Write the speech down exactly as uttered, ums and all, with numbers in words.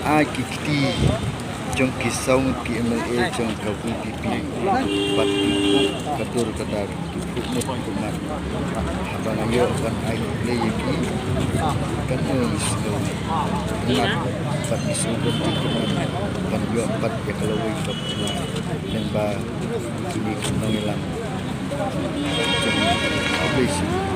Ai ki kti jong ki saw ngut ki M L A jong ka VPP bad ki phuh ka dur ka dar, ki phuh mut ki phuh mat. Haba nga ïoh ban ai khublei ïa ki, katno ngi sngewtynnat bad ngi sngewbha ban ïoh pat ïa ka lawei ka pyrthei lyngba kine ki nongïalam. Khublei shibun.